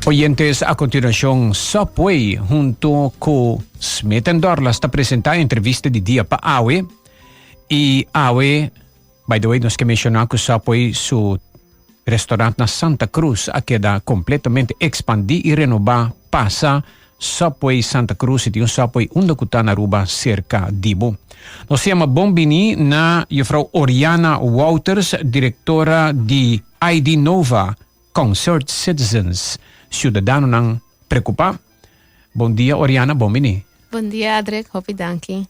Oyentes, a continuacion Subway hunto cu Smith and Dorlas ta presenta entrevista di dia pa awe. Y awe, by the way, nos ke menciona cu Subway su restaurant na Santa Cruz a keda completamente expandi y renoba pasa Subway Santa Cruz y tin un Subway unda cu ta na Aruba cerca di bo. Nos yama bon bini na juffrouw Oriana Wouters, directora di ID Nova Concerned Citizens, ciudadanonan preocupa. Bon dia Oriana, bon bini. Bon dia Adrick, hopi danki.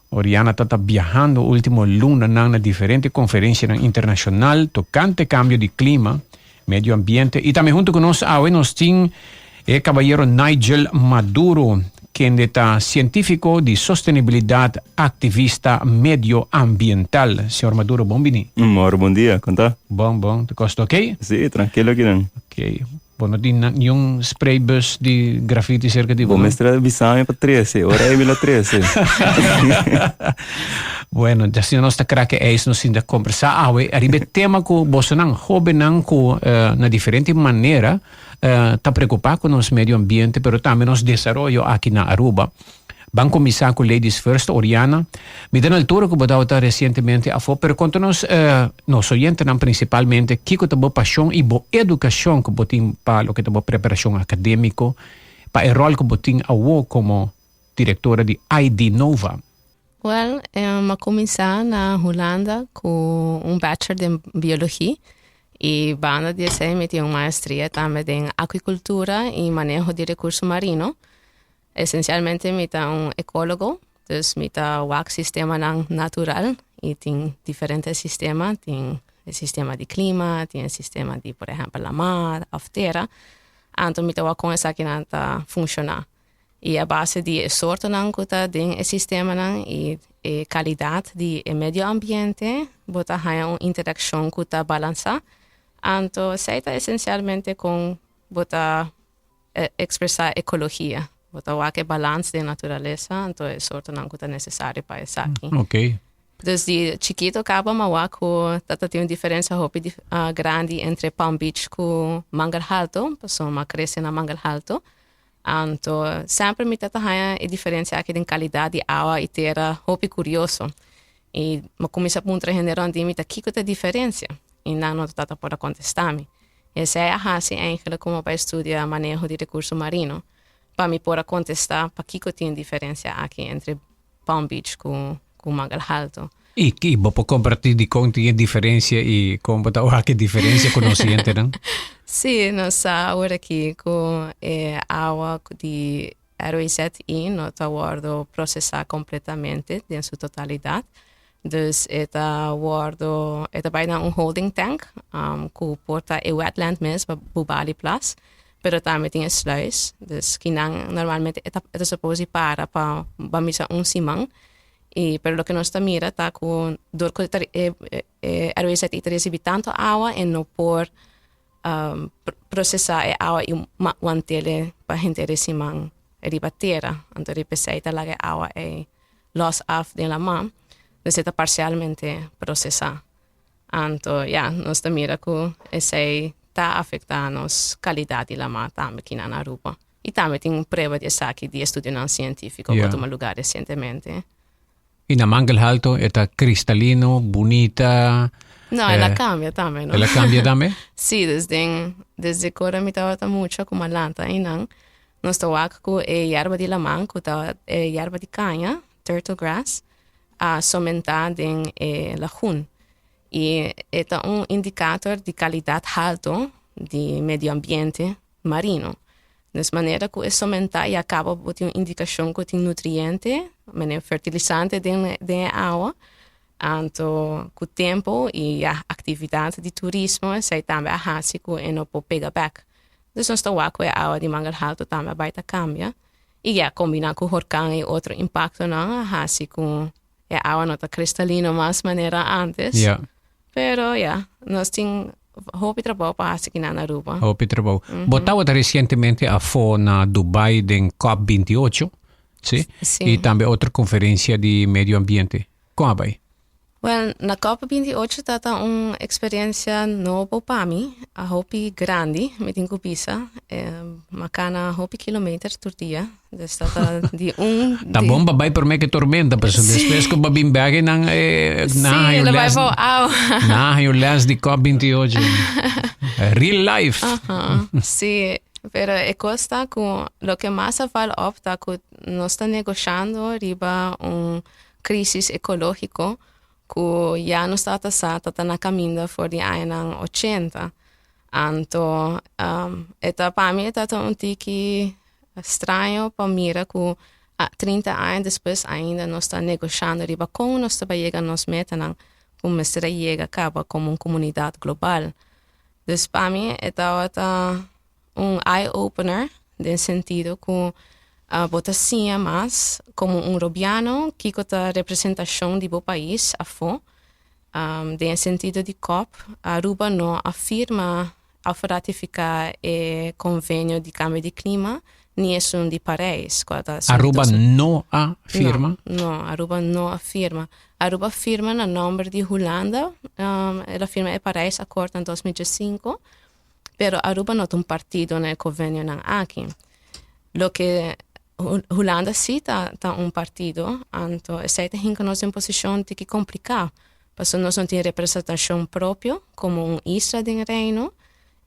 Oriana ta ta biahando ultimo lunanan na diferente conferencianan internacional tocante cambio di clima, medio ambiente y tambe hunto cu nos awe nos tin e caballero Nigel Maduro, kende ta cientifico di sostenibilidad, activista medioambiental. Señor Maduro, bon bini. Moro, bon dia, con ta? Bon, bon, te costa ok? Sí, tranquilo akinan. Ok. Bo no tin niun spraybus di graffiti cerca di bo? Bo mester a bisa mi pa trece, ora ei mi lo trece. Bueno, asina nos ta crack e ijs, nos sinta conversa awe ariba e tema cu bosonan, hobennan cu na diferente manera ta preocupa cu nos medio ambiente, pero tambe nos desaroyo aki na Aruba. Ban kuminsá ku Ladies First, Oriana. Mi ta na altura ku bo tabata resientemente afó, pero konta nos, nos oyentenan prinsipalmente, kiko ta bo pashon i bo edukashon ku bo tin pa loke ta bo preparashon akadémiko, pa e ròl ku bo tin awor komo direktora di ID Nova. Wèl, mi a kuminsá na Hulanda ku un bachelor den biologi i banda di esei mi tin un maestria tambe den akuikultura i maneho di rekurso marino. Esencialmente mi ta un ecologo, dus mi ta wak sistemanan natural y tin diferente sistema, tin e sistema di clima, tin e sistema di por ehempel la mar of tera, anto mi ta wak con esakinan ta funciona. Y a base di e soortonan cu ta den e sistemanan y e calidad di e medio ambiente bo ta haya un interaccion cu ta balansa, anto esey ta esencialmente con bo ta Expresá ekologia. Bo ta wak e balans den naturalesa, anto e sortonan ku ta nesesario pa esaki. Ok. Dus di chikito kaba m'a wak ku ta tin un diferensia hopi grandi entre Palm Beach ku Mangel Halto, pasobra m'a krese na Mangel Halto. Anto semper mi ta ta haña e diferensia aki den kalidat di awa i tera hopi kurioso. I m'a kuminsá puntra hende rònt di mi ta kiko ta e diferensia? I nan no ta ta por a kontestá mi. Esei a hasi eigenlijk ku mi bai studia maneho di rekurso marino pa mi por a kontestá pakiko tin diferensia aki entre Palm Beach ku ku Mangel Halto. I ki bo por kompartí dikon tin e diferensia i kon bo ta wak e diferensia ku nos sientenan? Sí, nos sa awor aki ku e awa di RWZI no ta wòrdu prosesá kompletamente den su totalidat. Dus e ta wòrdu, e ta bai na un holding tank ku por ta e wetland mes pa Bubali Plas, pero tambe tin e sluis. Dus kinan normalmente e ta e ta suppose di para pa ban bisa un siman i pero loke nos ta mira ta ku dor ku e e RWZI ta risibí tantu awa e no por procesa e awa y wantele pa henter e siman riba tera. Anto riba esei ta laga e awa ei los af den laman. Dus e ta parcialmente procesa. Anto ya, nos ta mira cu esei ta afecta nos calidad di lama tambe aki na Aruba. Y tambe tin prueba di esaki di estudionan cientifico cu a tuma lugar recientemente. Y na Mangel Halto e ta cristalino, bunita. No, el a cambia tambe, no? El a cambia tambe? Sí, dus den, desde cu ora mi tabata mucha cu mi a lanta einan, nos ta wak cu e yerba di laman, cu ta e yerba di caña, turtle grass, a somenta den e lagoen. Y e ta un indicator di calidad halto di medio ambiente marino. Des manera ku e somentá ya kaba bo tin un indikashon ku tin nutriente, mene fertilisante den den e awa. Anto ku tempu i ya aktividat di turismo esei tambe a hasi ku e no por pega bèk. Dus nos ta wak ku e awa di Mangel Halto tambe a bai ta kambia i ya kombiná ku horkan i otro impaktonan a hasi ku e awa no ta kristalino mas manera antes. Ya. Pero ya, nos tin hopi trabou pa hasi kinan na Aruba. Hopi trabou. Bo tabata resientemente afó na Dubai den COP 28, sí? Sí. I tambe otro konferensia di medio ambiente. Kon a bai? Well, na COP 28 tata un experiencia nobo pa mi, a hopi grandi, mi tin cu bisa. M'a cana hopi kilometer tur dia. Dus tata di un Ta bon pa bai promé ke tormenta, pero despues ku bo bin bek nan eh, na haña un les. Au. Na haña un les di COP 28. Real life. Aha, sí, pero e cos ta cu loke mas a val op ta cu nos ta negoshando riba un crisis ecologico cu ya nos tabata sa ta ta na caminda for di añanan 80. Anto e ta pa mi e ta ta un tiki straño pa mira cu 30 aña despues ainda nos ta negoshando riba con nos ta bay yega nos metanan cu mester a yega caba como un comunidad global. Dus pa mi e tabata un eye opener den sentido cu bo ta siña mas como un Rubiano kico ta representacion di bo pais afo. Den e sentido di COP, Aruba no a firma of ratifica e convenio di cambio di clima ni esun di Parijs. Cual ta esun di Aruba no a firma? No, no, Aruba no a firma. Aruba a firma na nomber di Hulanda, el a firma e Parijs Akkoord na 2005. Pero Aruba no ta un partido na e convenionan aki. Loke Hulanda si ta ta un partido, anto esei ta hinka nos den posishon tiki kompliká, pasobra nos no tin representashon propio komo un isla den Reino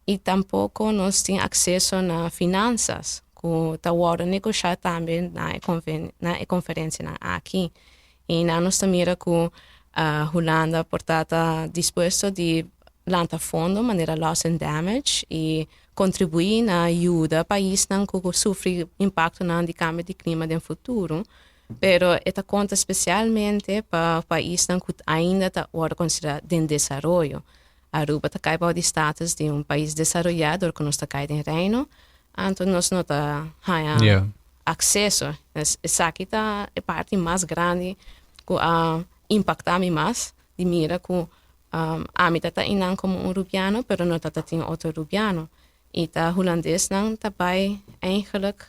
i tampoko nos tin akseso na finansas ku ta wòrdu negoshá tambe na e konven na e konferensianan aki. I nan nos ta mira ku Hulanda por ta ta dispuesto di lanta fondo manera loss and damage i kontribuí na yuda paisnan ku sufri impaktonan di kambio di klima den futuro. Pero e ta konta spesialmente pa paisnan ku ainda ta wòrdu konsiderá den desaroyo. Aruba ta kai bou di status di un pais desaroyá dor ku nos ta kai den Reino, anto nos no ta haña akseso. Esaki ta e parti mas grandi ku a impaktá mi mas di mira ku ami ta ta einan komo un rubiano pero no ta ta tin otro rubiano i ta hulandesnan ta bai eigenlijk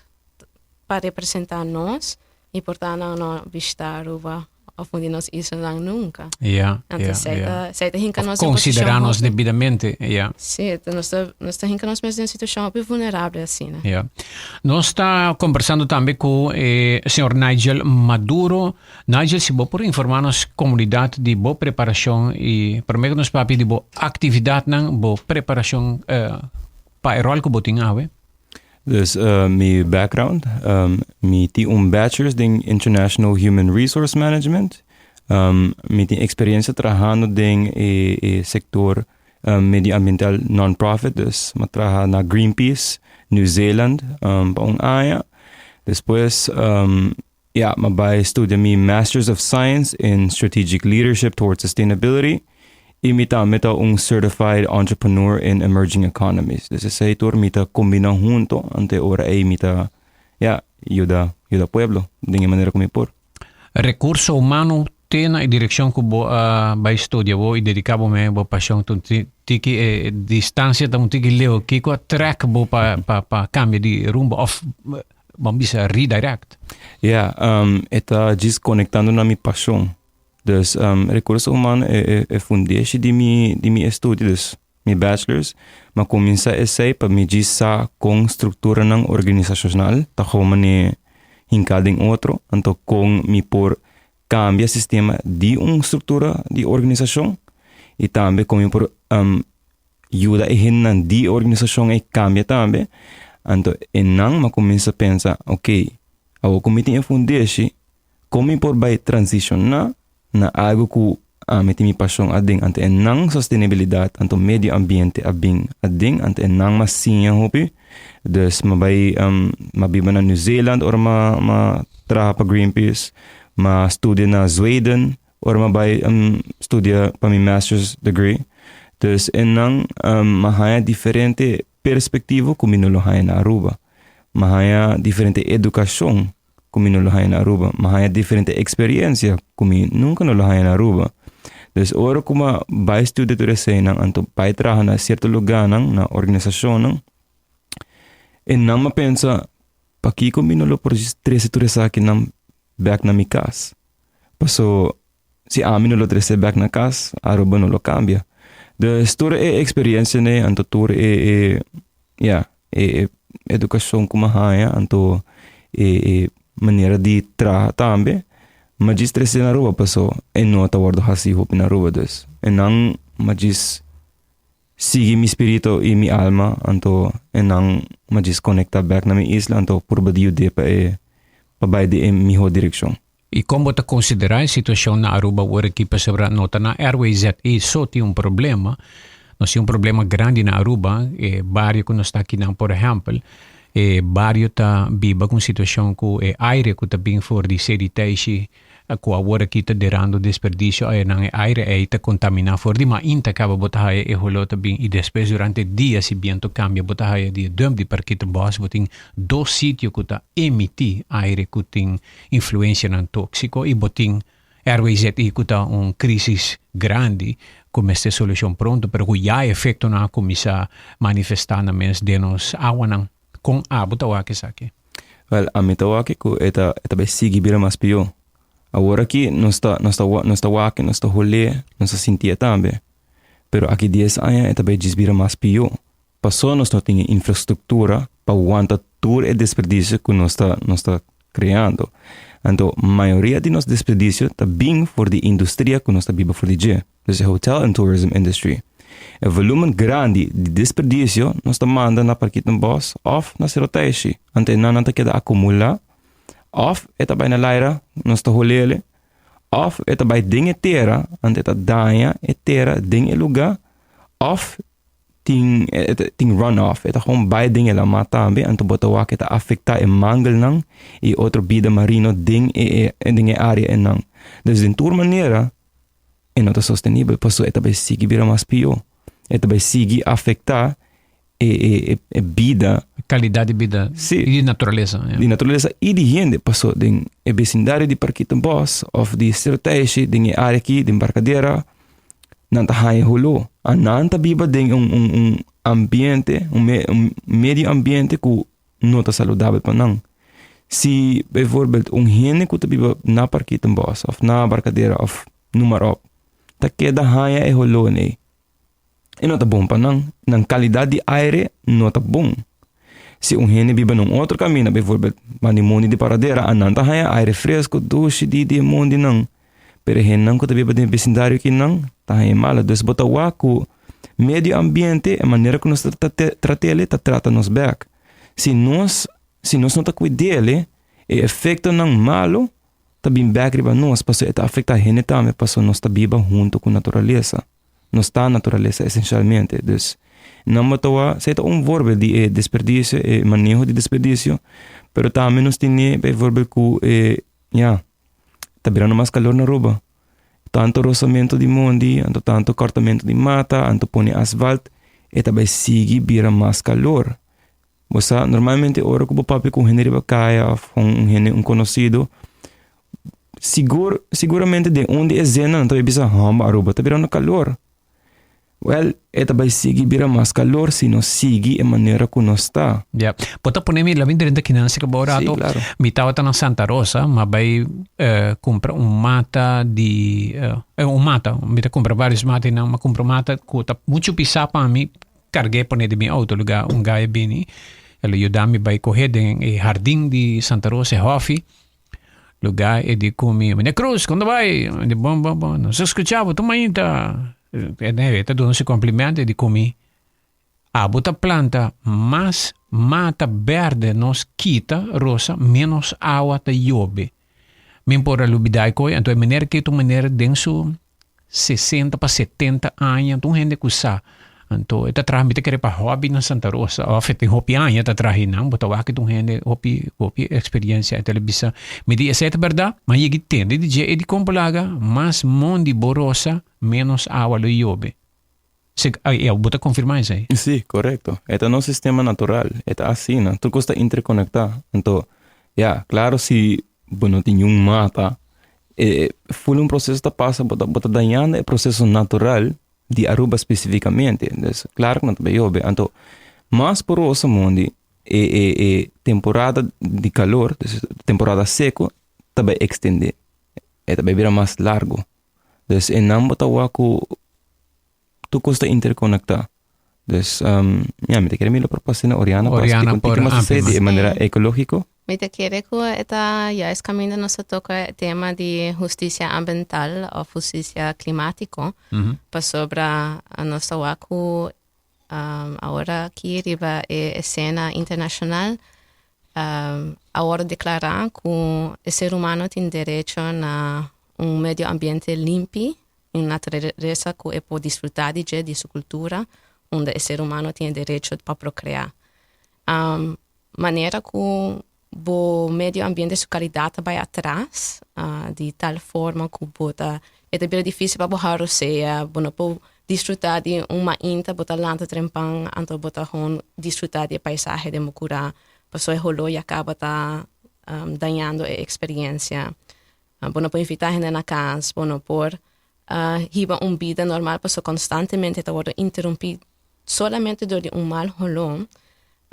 pa representá nos i por ta nan no bishitá Aruba of un di nos islanan nunca. Ja, Anto ja, esei ja. ta esei ta hinka Of nos den posishon considera nos hopi. debidamente, ja. Sí, ta nos ta nos ta hinka nos mes den un situashon hopi vulnerable asina. Ja. Nos ta conversando tambe cu eh, señor Nigel Maduro. Nigel, si bo por informa nos comunidad di bo preparacion y prome cu nos papia di bo actividadnan, bo preparacion eh, pa e rol cu bo tin awe. Dus mi background, mi tin un bachelor's den International Human Resource Management. Mi tin experiencia trahando den e, e sector medioambiental non-profit, dus mi a traha na Greenpeace, New Zealand, pa un aña. Despues, ja, mi a bai studia mi Masters of Science in Strategic Leadership Towards Sustainability y mi tambe ta un Certified Entrepreneur in Emerging Economies. Dus esey tur mi ta combina hunto, anto e ora ey mi ta, ja, yuda, yuda pueblo den e manera cu mi por. Recurso humano te na e direccion cu bo a bay studia bo y dedica bo me bo pasion ta un tiki e distancia ta un tiki leu. Kico a trek bo pa pa pa cambia di rumbo of Bo bisa redirect. Ja, um, e ta djis konektando na mi pashon. Dus um, rekurso humano e, e, e fundeshi di mi, di mi estudio, dus mi bachelors. Ma kuminsá esei pa mi djis sa kon strukturanan organisashonal ta gewoon manera hinká den otro, anto kon mi por kambia sistema di un struktura di organisashon i tambe kon mi por um, yuda e hendenan di e organisashon ei kambia tambe. Anto e nan m'a kuminsá pensa, ok, awor ku mi tin e fundeshi, kon mi por bai transishoná na algu ku ami tin mi pashon aden? Anto e nan sostenibilidat, anto medio ambiente a bin aden, anto e nan m'a siña hopi. Dus m'a bai, m'a biba na New Zealand ora m'a m'a traha pa Greenpeace, m'a studia na Zweden, Ora m'a bai studia pa mi master's degree. Dus enan m'a haña diferente perspectivo ku mi no lo haña na Aruba. M'a haña diferente edukashon ku mi no lo haña na Aruba. M'a haña diferente eksperiencia ku mi nunka no lo haña na Aruba. Dus ora ku m'a bai studia tur eseinan anto bai traha na sierto lugánan, na organisashonnan, enan m'a pensa, pakiko mi no lo por trese tur esakinan bèk na mi kas? Paso. Si ami no lo trece bek na cas, Aruba no lo cambia. Dus tur e experiencianan anto tur e e ya e e educacion cu mi a haya anto e e manera di traha tambe mi a djis trece na Aruba paso e no ta wordo haci hopi na Aruba dus e nan mi a djis sigui mi spirito y mi alma anto e nan mi a djis conecta bek na mi isla anto purba di yude pa e pa bay den e miho direccion. I kon bo ta konsiderá e situashon na Aruba awor aki pasobra no ta na RWZI so tin un problema, nos tin un problema grandi na Aruba, e bario ku nos ta akinan por ehèmpel, e bario ta biba ku un situashon ku e aire ku ta bin for di Seri Teishi ku awor aki ta derando desperdisio ayanan e aire ei ta kontaminá for di mainta kaba bo ta haya e holó ta bin i despues durante dia si biento kambia bo ta haya di e dump di Parkietenbos bo tin dos sitio ku ta emití aire ku tin influencianan toxico y bo tin RWZI cu ta un crisis grandi cu mester solucion pronto pero cu ya efectonan a cuminsa manifesta nan mes den nos awanan. Con abo ta wak esaki? Wel, ami ta wak cu e ta e ta bay sigui bira mas pio. Awor aki nos ta nos ta nos ta wak, nos ta hole, nos ta sintié tambe. Pero aki dies aña e ta bay djis bira mas pio. Paso nos no tin e infrastructura pa wanta tur e desperdicio cu nos ta nos ta creando. Anto mayoria di nos desperdicio ta bin for di industria cu nos ta biba for di dje, dus e hotel and tourism industry. E volumen grandi di desperdicio nos ta manda na Parkietenbos of na Cerro Teishi. Anto e nan nan ta keda acumula of e ta bay na laira, nos ta holele, of e ta bay den e tera, anto e ta daña e tera den e lugar, of tin tin runoff e ta gewoon bai den e lama tambe anto bo ta wak e ta afecta e mangelnan y otro bida marino den e den e area enan. Dus den tur manera e no ta sostenibel pasobra e ta bai sigui bira mas pio, e ta bai sigui afecta e e e bida. Calidad di bida Si. y di naturalesa. Di naturalesa y di hende pasobra den e becindario di Parkietenbos of di Cerro Teishi den e area aki den Barcadera nan ta haña holó. A nan ta biba den un un un ambiente, un me un medio ambiente ku no ta saludabel pa nan. Si bijvoorbeeld un hende ku ta biba na Parkietenbos òf na Barcadera òf noem maar op, ta keda haña e holó nei, e no ta bon pa nan. Nan kalidat di aire no ta bon. Si un hende biba na un otro kaminda, bijvoorbeeld banda di mondi di Paradera, a nan ta haña aire fresku, dushi di di e mondinan. Pero e hendenan ku ta biba den e besindario akinan ta haña e malo. Dus bo ta wak ku medio ambiente, e manera ku nos ta trat'el ta trata nos bèk. Si nos si nos no ta kuid'el, e efektonan malo ta bin bèk riba nos pasobra e ta afektá hende tambe pasobra nos ta biba huntu ku naturalesa. Nos ta naturalesa esencialmente. Dus nan bo ta wak, esei ta un voorbeeld di e desperdisio, e maneho di desperdisio, pero tambe nos tene bijvoorbeeld ku e ya. Ta birando mas calor na Aruba. Tanto rosamento di mondi, anto tanto cortamento di mata, anto pone asfalt, e ta bay sigui bira mas calor. Bo sa, normalmente ora cu bo papia cu un hende riba caya of un hende, un conocido, sigur, siguramente den un di e zena nan ta bay bisa, homber Aruba ta birando calor. Wèl, e ta bai sigui bira mas kalor si nos sigui e manera ku nos ta. Ya. Bo ta pone mi la mi drenta kinan si kaba un rato. Sí, claro. Mi tabata na Santa Rosa, m'a bai kumpra un mata di un mata, mi ta kumpra varios mata einan, m'a kumpra un mata ku ta muchu pisá pa mi karg'é pone den mi outo lugá un gai a bini, el a yuda mi bai kohé den e hardin di Santa Rosa, e hòfi. Lugar e di ku mi, Meneer Cruz, kon ta bai? Mi di, bon, bon, bon. Nos a skucha bo tur mainta. E ta duna su komplimentu, e di ku mi, Abo ta planta mas mata berde nos kita rosa, menos awa ta yobe. Mi por a lubida e koe, anto e meneer ke ta un meneer den su 60 pa 70 aña, anto un hende ku sa. Anto e ta traha, mi ta kere pa hobby na Santa Rosa, of e tin hopi aña ta traha einan, bo ta wak ta un hende hopi hopi experiencia. E ta bisa, mi di esei ta berdad, ma yegi tende di dje e di kon por laga, mas mondi bo rosa, menos awa lo yobe. Se, ay, bo ta confirma esei? Sí, correcto. E ta nos sistema natural, e ta asina, tur cos ta interconecta. Anto, ya, claro si bo no tin niun mata, e full un proceso ta pasa, bo ta bo ta dañando e proceso natural di Aruba specificamente. Dus claro cu no ta bay yobe. Anto mas por rosa mondi e e e temporada di calor, dus temporada seco ta bay extende. E ta bay bira mas largo. Dus einan bo ta wak ku tur kos ta interkonektá. Dus ya, mi ta kere mi lo por pasa na Oriana pa Oriana splika un por tiki mas amplia esei di mas. e manera ekológiko. Mi ta kere ku e ta juist kaminda nos ta toka e tema di hustisia ambiental òf hustisia klimátiko, pasobra nos ta wak ku awor aki riba e esena internashonal a wòrdu deklará ku e ser humano tin derecho na un medio ambiente limpi, un naturalesa ku e por disfrutá di dje, di su kultura, unda e ser humano tin e derecho pa prokreá. Manera ku bo medio ambiente su kalidat ta bai atras, di tal forma ku bo ta e ta bira difísil pa bo hou rosea, bo no por disfrutá di un mainta, bo ta lanta trempan, anto bo ta hon disfrutá di e paisahe den bo kurá, pasobra e holó ya kaba ta dañando e eksperensia. Bo no por invitá hende na kas, bo no por hiba un bida normal pasobra konstantemente ta wòrdu interumpí solamente dor di un mal holó.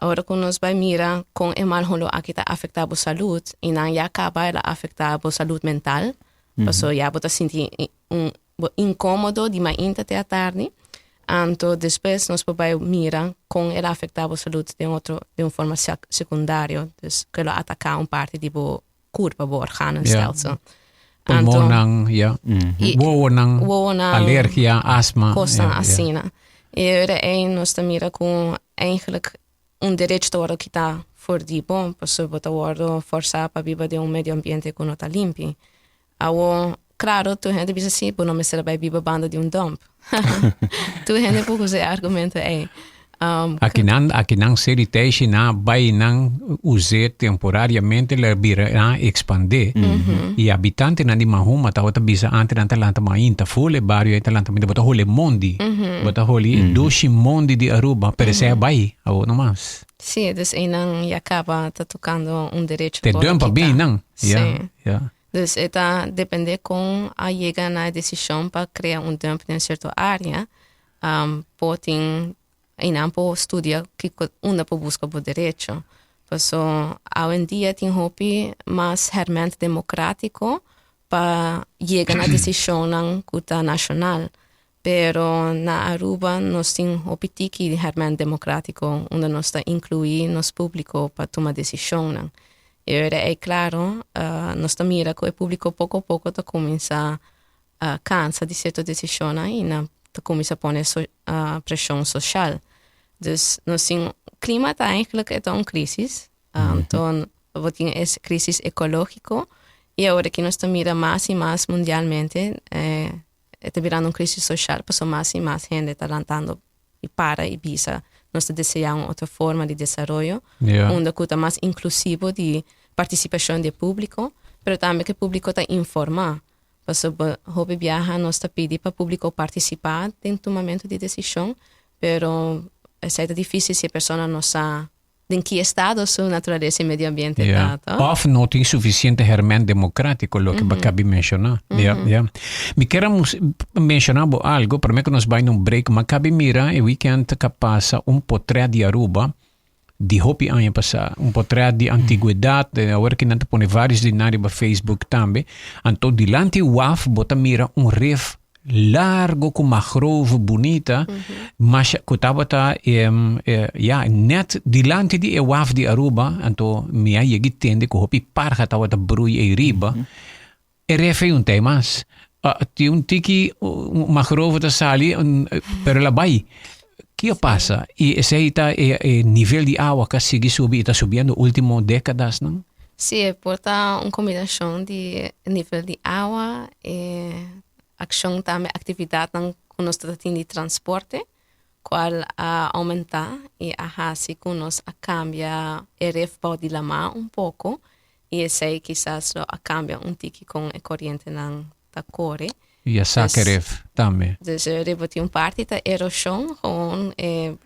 Ora ku nos bai mira kon e mal holó aki ta afektá bo salud i nan ya kaba el a afektá bo salud mental, pasobra ya bo ta sinti un bo inkómodo di mainta te atardi. Anto despues nos por bai mira kon el a afektá bo salud den otro den un forma sekundario, dus ku el a ataká un parti di bo kurpa, bo organenstelsel. Pulmonnan, ja. Wowonan, Wowonan, alergia, asma. Kosnan ja, ja. asina. I ora ei nos ta mira ku eigenlijk un derecho ta wòrdu kitá for di bo, pasobra bo ta wòrdu forsá pa biba den un medio ambiente ku no ta limpi. Awor, klaro, tur hende bisa si, bo no mester a bai biba banda di un dump. Tur hende por usa e argumento ei. Akinan, akinan seri teishi nan bai nan us'é temporariamente la bira nan expandé. I habitantenan di Mahuma tabata bisa antes nan ta lanta mainta ful e bario ei ta lanta mainta bo ta holi mondi. Bo ta holi e dushi mondi di Aruba pero esei a bai awor no mas. Sí, dus einan ya caba ta tocando un derecho Te por dump a kita. bin nan. Sí. Ya, ya. Dus e ta depende con a yega na e decision pa crea un dump den cierto area. Por tin einan por studia kiko unda por busca bo derecho. Paso awendia tin hopi mas herment democratico pa yega na decisionnan cu ta nacional. Pero na Aruba nos tin hopi tiki di herment democratico unda nos ta inclui nos publico pa tuma decisionnan. E ora ei claro nos ta mira cu e publico poco poco ta cuminsa cansa di cierto decisionnan y nan ta cuminsa pone presion social. Dus nos tin clima ta eigenlijk e ta un crisis. Anto bo tin e crisis ecologico y awor aki nos ta mira mas y mas mundialmente E ta birando un crisis social pasobra mas y mas hende ta lantando y para y bisa nos ta desea un otro forma di desaroyo unda cu ta mas inclusivo di participacion di e publico pero tambe cu e publico ta informa pasobra hopi biaha nos ta pidi pa publico participa den tumamento di decision pero esey ta dificil si e persona no sa Den ki estado su naturalesa i medio ambiente Ja. ta, to? Of no tin suficiente herment democrático, loke bo acaba di menciona. Ja, ja. Mi kier a mus- menciona bo algo, prome cu nos bai na un break, ma acaba di mira e weekend ca pasa un potret di Aruba di hopi aña pasa. Un potret di antigüedad, de awor ki nan ta pone varios di nan riba Facebook tambe. Anto dilanti waf bo ta mira un rif Largo ku mangrove bunita, masha ku tabata ya net dilanti di e waf di Aruba, anto mi a yega i tende ku hopi parha tabata brui ei riba. E ref ei un tei mas. Tin un tiki mangrove ta sali, pero el a bai. Ki a pasa? I esei ta e nivel di awa ku a sigui subi i ta subiendo ultimo dekadasnan? Sí, e por ta un kombinashon di nivel di awa, e akshon tambe aktividatnan ku nos ta tin di transporte, kual a oumentá i a hasi ku nos a kambia e ref bou di lamá un poko i esei kisas lo a kambia un tiki kon e korientenan ta kore. I a saka e ref tambe. Dus riba tin un parti ta eroshon, gewoon e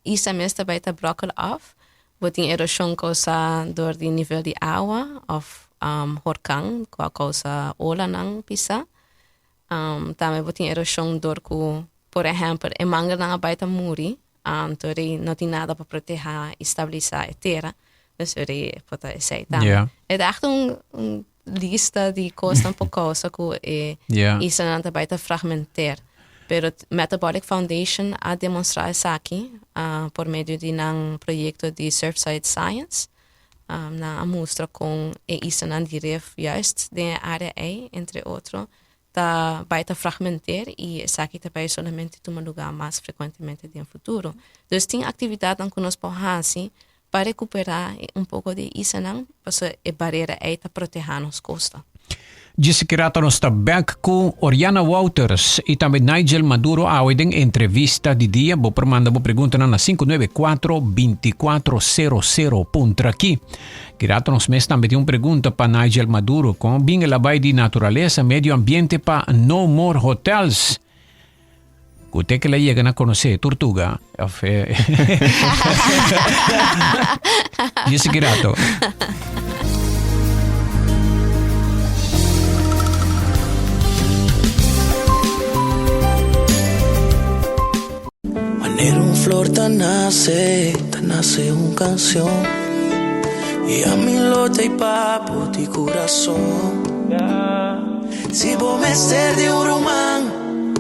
isla mes ta bai ta brokkel af. Bo tin eroshon kousa dor di nivel di awa òf horkan ku a kousa olanan pisá. Tambe bo tin eroshon dor ku, por ehèmpel, e mangelnan a bai ta muri, anto rei no tin nada pa protehá i stabilisá e tera. Dus rei por ta esei tambe. E ta ègt un. lista di kosnan por kousa ku e Yeah. islanan ta bai ta fragmenteer. Pero Metabolic Foundation a demonstrá esaki por medio di nan proyekto di Surfside Science. Nan a mustra kon e islanan di rif juist den e área ei, entre otro, ta bai ta fragmenteer i esaki ta bai solamente tuma lugá mas frekuentemente den futuro. Dus tin aktividatnan ku nos por hasi pa rekuperá un poko di e islanan, pasobra e barera ei ta protehá nos kosta. Djis ki rato nos ta bek ku Oriana Wouters i tambe Nigel Maduro awe den entrevista di dia. Bo por manda bo preguntanan na 594 2400 puntra aki. Ki rato nos mes tambe tin un pregunta pa Nigel Maduro. Kon bin el a bai di naturalesa, medio ambiente pa No More Hotels? Ku te ke la yega na konosé turtuga of Djis ki rato. Manera un flor ta nace, ta nace un canción Y a mi lo ta y papo di corazón Si bo mester di un ruman,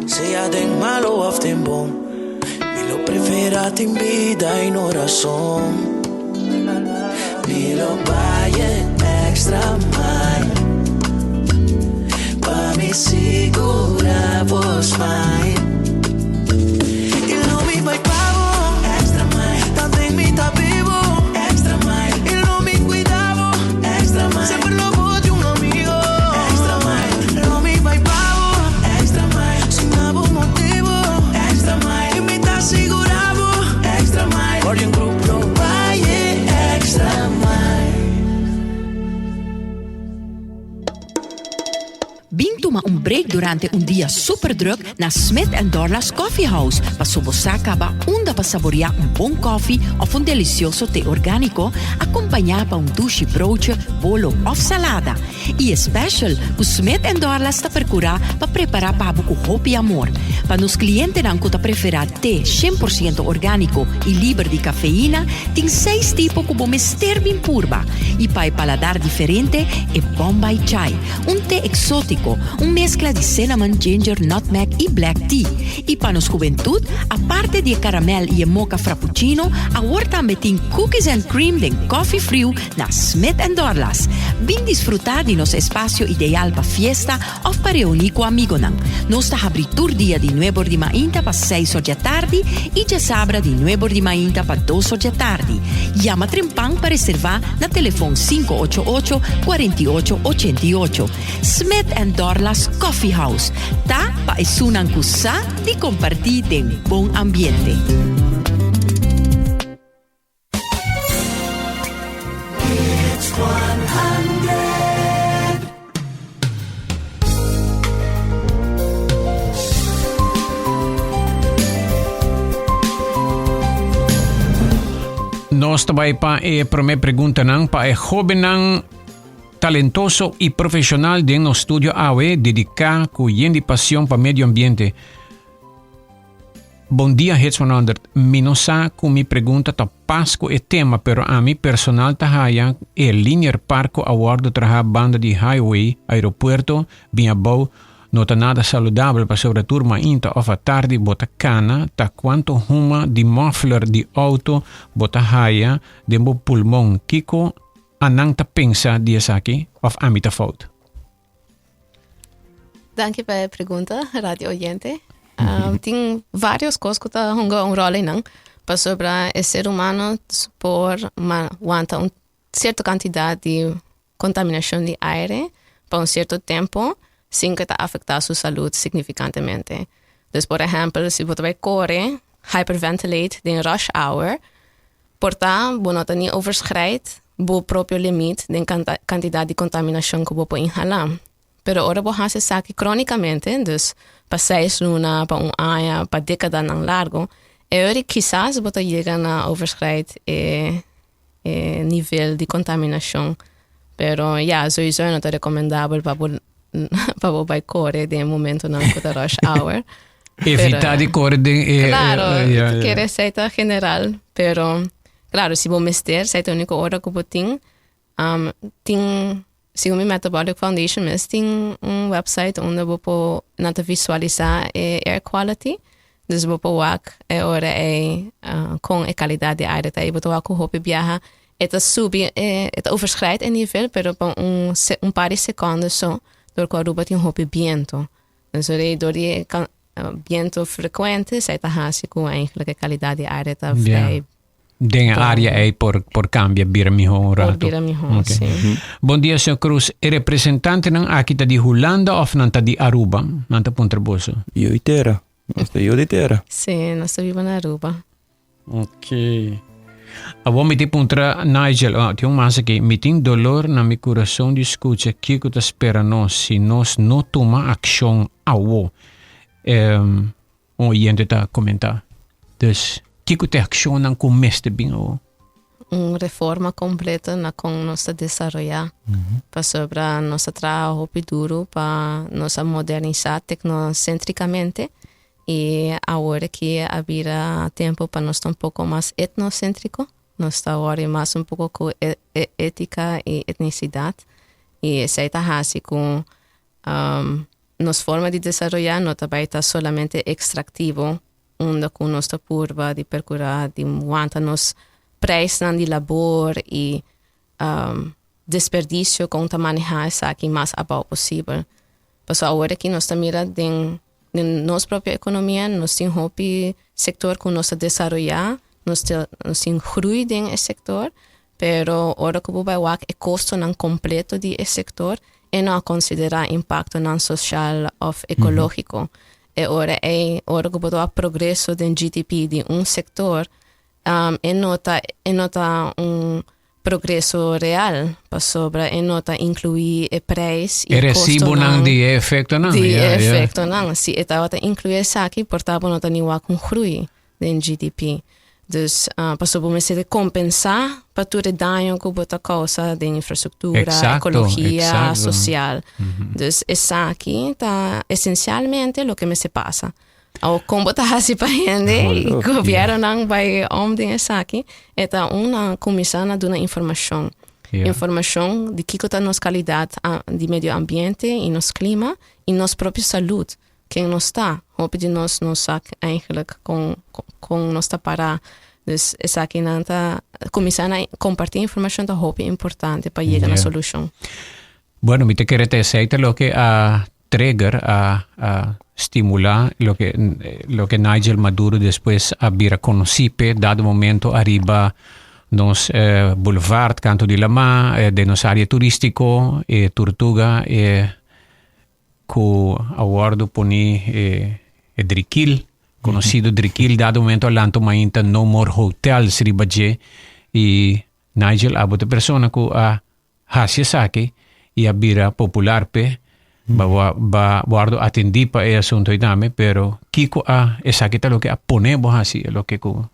sea den malo of den bon Mi lo prefera tin bida y no razón Mi lo bay e extra mile Pa mi sigura bo smile Y lo mi bay pa bo extra mile Tanten mi ta bibo extra mile Y lo mi cuida bo extra mile Semper lo bo di un amigo extra mile Lo mi bay pa bo extra mile Sin abo motibo extra mile Y mi ta sigura bo extra mile Guardian Group lo bay e extra mile. Bin tuma un break durante un dia super druk na Smith and Dorlas Coffee House paso bo sa caba unda pa saborea un bon koffie of un delicioso te organico acompaña pa un dushi broodje, bolo of salada. Y e special cu Smith and Dorlas ta percura pa prepara pa bo cu hopi amor. Pa nos clientenan cu ta prefera te 100% organico y liber di cafeína, tin seis tipo cu bo mester bin purba. Y pa e paladar diferente, e Bombay Chai. Un te exótico, un mezcla di cinnamon, ginger, nutmeg y black tea. Y pa nos hubentud, aparte di e caramel y e mocha frappuccino, awor tambe tin cookies and cream den coffee friu na Smith and Dorlas. Bin disfruta di nos espacio ideal pa fiesta of pa reuni cu amigonan. Nos ta habri tur dia di nuebor di mainta pa seis or djatardi y djasabra di nuebor di mainta pa dos or djatardi. Yama trempan pa reserva na telefon sinku ocho ocho, kuarenta i ocho, ochenta i ocho. Smith and Dorlas Coffee House ta pa esunnan ku sa di kompartí den bon ambiente. Nos ta bai pa e prome preguntanan pa e hobennan talentoso y profesional den nos studio awe dedica cu yen di pasion pa medio ambiente. Bon dia Hits 100, mi no sa cu mi pregunta ta pas cu e tema pero ami personal ta haya e linear park cu a wordo traha banda di highway aeropuerto bin abou no ta nada saludabel pasobra tur mainta of atardi bo ta cana ta cuanto huma di muffler di auto bo ta haya den bo pulmon kico a nan ta pensa di esaki of ami ta fout? Danki pa e pregunta, radio oyente. Um, tin varios cos cu ta hunga un rol einan. Pasobra e ser humano por wanta un cierto cantidad di contaminacion di aire pa un cierto tempo sin que ta afecta su salud significantemente. Dus por ehempel, si bo ta bay core, hyperventilate den rush hour, Por ta, bo no ta ni overschrijd bo propio limit den kantidat di kontaminashon ku bo por inhalá. Pero ora bo hasi esaki krónikamente, dus pa seis luna, pa un aña, pa dékadanan largu, e ora kisas bo ta yega na overschrijd e e nivel di kontaminashon. Pero ya, souiso no ta rekomendabel pa bo pa bo bai kore den e momentonan ku ta rush hour. Evita di kore den e... Claro, e, ja, ja. kere esei ta general, pero claro, si bo mester, esei ta e único ora ku bo tin. Um, tin. Segun mi Metabolic Foundation mes tin un website unda bo por nan ta visualisa e air quality. Dus bo por wak e ora ei kon e kalidat di aire ta. I bo ta wak ku hopi biaha e ta subi e ta overschrijd e nivel pero pa un un par di sekondo so dor ku Aruba tin hopi biento. Dus ora ei dor di e biento frekuente esei ta hasi ku eigenlijk e kalidat di aire ta vrij Den e área ei por, por cambia bira mihó un rato. Por bira mihó, okay. sí. Bon dia, señor Cruz. E representantenan aki ta di Hulanda of nan ta di Aruba? Nan ta puntra boso. Yo di tera. Nos ta yo di tera. Sí, nos ta biba na Aruba. Ok. Awor mi te puntra Nigel, oh, tin un mas aki. Mi tin dolor na mi kurason di skucha kiko ta spera nos si nos no tuma akshon awo. Um, Un oyente ta komentá. Dus, kiko ta e akshonnan ku mester bin awor? Un reforma kompleto na kon nos ta desaroyá. Pasobra nos a traha hopi duru pa nos a modernisá teknosentrikamente i awor aki a bira tempu pa nos ta un poko mas etnosentriko. Nos ta wòrdu mas un poko ku étika i etnisidat i esei ta hasi ku Nos forma di desaroyá no ta bai ta solamente ekstraktivo, unda ku nos ta purba di perkurá di wanta nos preisnan di labor i desperdisio kon ta manehá esaki mas abou posibel. Pasobra awor aki nos ta mira den nos propio ekonomia nos tin hopi sektor ku nos ta desaroyá, nos ta nos tin groei den e sektor, pero ora ku bo bai wak e kostonan kompleto di e sektor e no a konsiderá impaktonan sosial òf ekológiko. E ora ei, ora ku bo ta wak progreso den GDP di un sektor, e no ta e no ta un progreso real, pasobra e no ta inkluí e preis i E resibonan kostonan di e efektonan. di e Ja, ja. efektonan. Si e tabata inkluí esaki, por ta bo no ta ni wak un groei den GDP. Dus pasobra bo mester kompensá pa tur e daño ku bo ta kousa den infrastruktura, Exacto, ekologia, exacto. sosial. Dus esaki ta esensialmente loke mester pasa. Awor kon bo ta hasi pa hende i Hallo, gobiernonan bai om den esaki, e ta un nan kuminsá na duna informashon. Ja. Informashon di kiko ta nos kalidat di medio ambiente i nos klima i nos propio salud. Ken nos ta? Hopi di nos no sa eigenlijk kon kon nos ta pará. Dus esakinan ta kuminsá na kompartí informashon ta hopi importante pa yega na Ja. solushon. Bueno, mi ta kere ta esei ta loke a trigger, a a stimulá loke loke Nigel Maduro despues a bira konosí p'e dado momento ariba nos boulevard kanto di lamá, den nos área turístiko, e Tortuga, e ku a wòrdu poní e Drikil, konosido Drikil, dado momento a lanta un mainta No More Hotels riba dje i Nigel abo ta e persona ku a hasi esaki i a bira popular p'e, ba ba wòrdu atendí pa e asuntu ei tambe, pero kiko a esaki ta loke a pone bo hasi e loke ku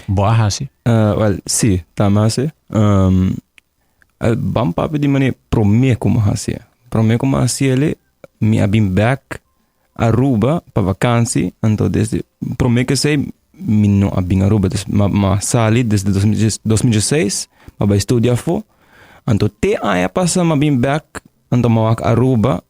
bo a hasi? Wèl, sí, ta mi hasi. Ban papia di manera promé ku mi hasié. Promé ku mi hasié mi a bin bèk Aruba pa vakansi, anto desde promé ku esei mi no a bin Aruba. Dus mi a sali desde 2016, mi a bai studia afó. Anto te aña pasá mi a bin bèk, anto mi a wak Aruba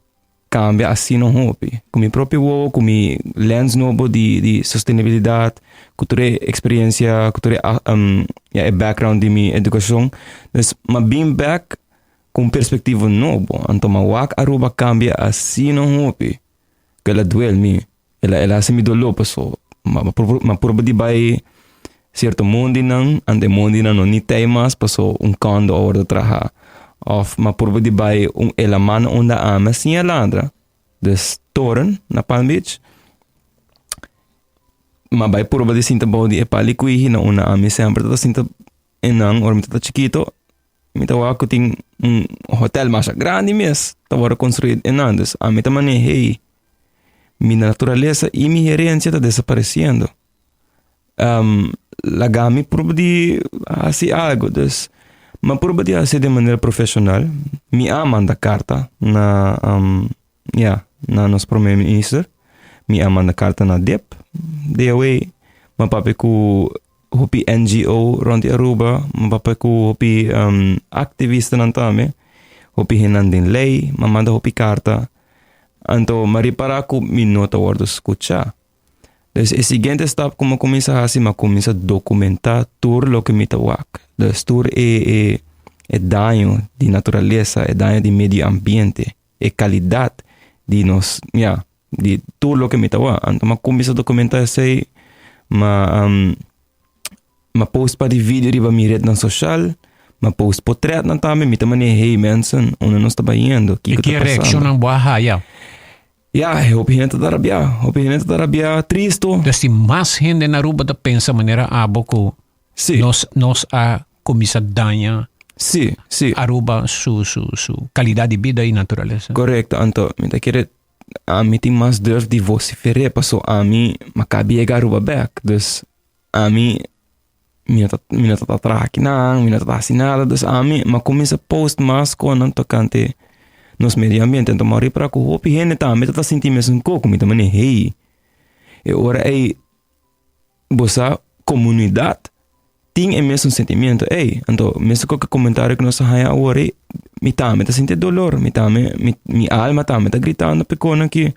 cambia asina hopi. Cu mi propio wowo, cu mi lens nobo di, di sostenibilidad, cu tur e experiencia, cu tur e, um, ja, e background di mi educacion. Dus m'a bin back cu un perspectiva nobo. Anto m'a wak Aruba cambia asina hopi. Cu el a duel mi. El a, el a haci mi dolor paso m'a, m'a purba di bay cierto mondinan, anto e mondinan no ni tey mas paso un condo a wordo traha. Of m'a purba di bay un e laman unda ami a siña ladra, dus toren na Palm Beach. M'a bay purba di sinta bou di e pali kuihi na unda ami semper tabata sinta enan ora mi tabata chikito. Mi ta wak ku tin un hotel masha grandi mes ta wordo construi enan, dus ami ta mane hey, mi naturalesa i mi herencia ta desapareciendo. Um, laga mi purba di hasi algo. Dus, mi a purba di hasi di manera profesional. Mi a manda karta na, um, ja, na nos prome minister. Mi a manda karta na DIP, DOA. Mi a papia ku hopi NGO rond di Aruba. Mi a papia ku hopi um, activistanan tambe. Hopi hendenan den ley, m'a manda hopi carta. Anto m'a ripara cu mi no ta wordo scucha. Dus e siguiente stap cu m'a cuminsa haci, m'a cuminsa documenta tur loke mi ta wak. Dus tur e e e daño di naturalesa, e daño di medio ambiente, e calidad di nos, ya, di tur loke mi ta wak. Anto m'a cuminsa documenta esey, m'a m'a post par di video riba mi rednan social, m'a post potretnan tambe, mi ta manera, hey mensen, unda nos ta bayendo? I Kiko ta ki pasando? reaccionnan bo a haya? Ya, hopi hende ta rabiá, hopi hende ta rabiá, tristo. Dus tin mas hende na Aruba ta pensa manera abo ku Sí. nos nos a kuminsá daña Sí, sí. Aruba su su su kalidat di bida i naturalesa. Korekto, anto mi ta kere ami tin mas durf di vosifer'é paso ami m'a kabi yega Aruba bèk, dus ami mi no ta mi no ta ta traha akinan, mi no ta ta hasi nada, dus ami m'a kuminsá post mas konan tokante nos medio ambiente, anto m'a ripará ku hopi hende tambe ta ta sinti mesun koko, mi ta manera hey, e ora ei bo sa komunidat tin e mesun sentimiento ei, anto mesun koke komentario ku nos a haña awor ei, mi tambe ta sinti e dolor, mi tambe mi mi alma tambe ta gritando pa e konan aki.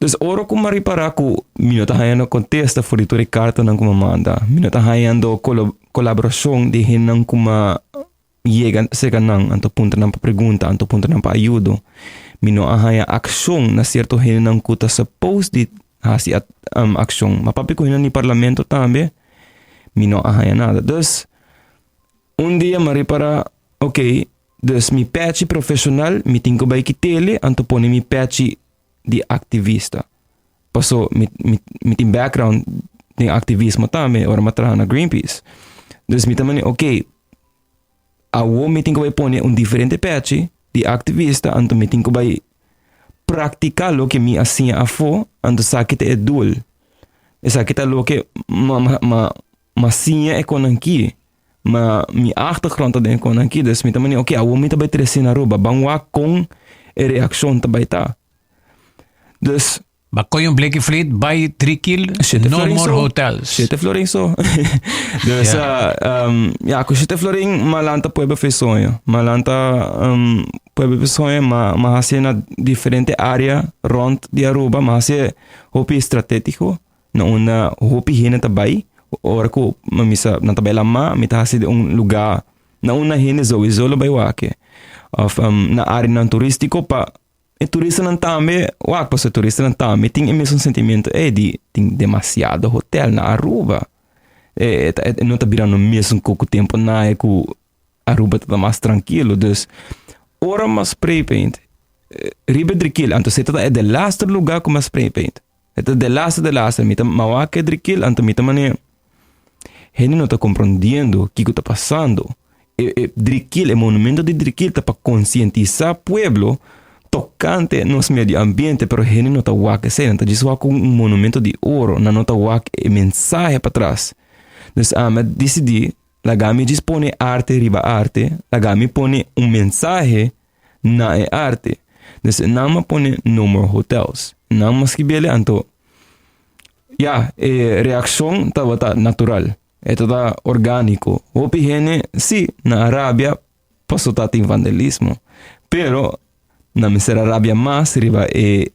Dus ora ku mi a ripará ku mi no ta hañando kontesta for di tur e kartanan ku mi a manda, mi no ta hañando kolaborashon di hendenan ku mi a yega serka nan, anto puntra nan pa pregunta, anto puntra nan pa ayudo. Mi no a haña akshon na sierto hendenan ku ta suppose di hasi akshon. Ma papia ku hendenan di parlamento tambe, mi no a haña nada. Dus, un dia mi a ripará, ok, dus mi pèchi profeshonal mi tin ku bai kit'el, anto pone mi pèchi di activista. Paso mi, mi, mi tin background den activismo tambe, ora mi traha na Greenpeace. Dus mi ta mane, ok, awo mi tin ku bai pone un diferente pechi di activista, anto mi tin ku bai practica loke mi a siña afó, anto esaki ta e doel. Esaki ta loke ma, ma, ma, ma siña e konan ki. Ma mi achtergrond ta den kon aki, dus mi ta mani, ok, awor mi ta bai trese na Aruba, ban wak kon e reakshon ta bai ta. Dus. Ba koy un bleki fleet bai Driekiel, Shete no florin more so. hotels. Shete florin so. Dus Ja. ja, ku shete florin m'a lanta pueblo fe soño. M'a lanta pueblo fe soño, m'a m'a hasié na diferente área rònt di Aruba, m'a hasié hopi stratétiko. Na unda hopi hende ta bai, ora ku mi sa nan ta bai lamá, mi ta hasi den un lugá na unda hende souiso lo bai wak. Òf na áreanan turístiko pa e turistanan tambe wak, pasobra e turistanan tambe tin e mesun sentimentu ei di tin demasiado hotel na Aruba. E no ta birando mesun ku tempu na ku Aruba ta mas trankilo. Dus ora mi a spray paint riba e drikil, anto esei ta e de laster lugá ku mi a spray paint. E ta delaster delaster, mi ta mawak e drikil, anto mi ta manera hende no ta komprondiendo kiko ta pasando. E e drikil, e monumento di drikil ta pa konsientisá pueblo tokante nos medio ambiente, pero hende no ta wak esei, nan ta djis wak un monumento di oro, nan no ta wak e mensahe patras. Dus ami a disidí laga mi djis pone arte riba arte, laga mi pone un mensahe na e arte. Dus nan a pone no more hotels. Nan a skibele anto ya e reakshon tabata natural. E tabata orgániko. Hopi hende si nan a rabia paso tatin vandalismo. Pero nan mester a rabia mas riba e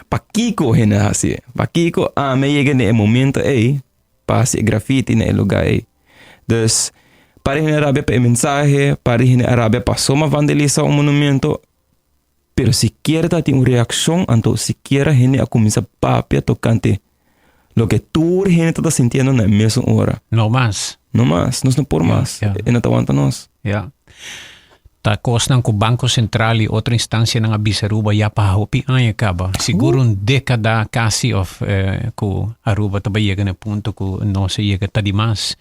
pakiko hende a hasi. Pakiko ami a yega na e momento ei pa hasi e grafiti na e lugá ei. Dus, par di hende a rabia pa e mensahe, par di hende a rabia pasobra vandalisa un monumento, pero sikiera ta tin un reakshon, anto sikiera hende a kuminsá papia tokante loke tur hende ta ta sintiendo na e mesun ora. No mas. No mas, nos no por mas, e no ta wanta nos. Ya. Ta kosnan ku Banko Sentral i otro instansianan a bisa Aruba ya pa hopi aña kaba. Sigur un dékada kasi òf ku Aruba ta bai yega na e punto ku nos a yega ta di mas.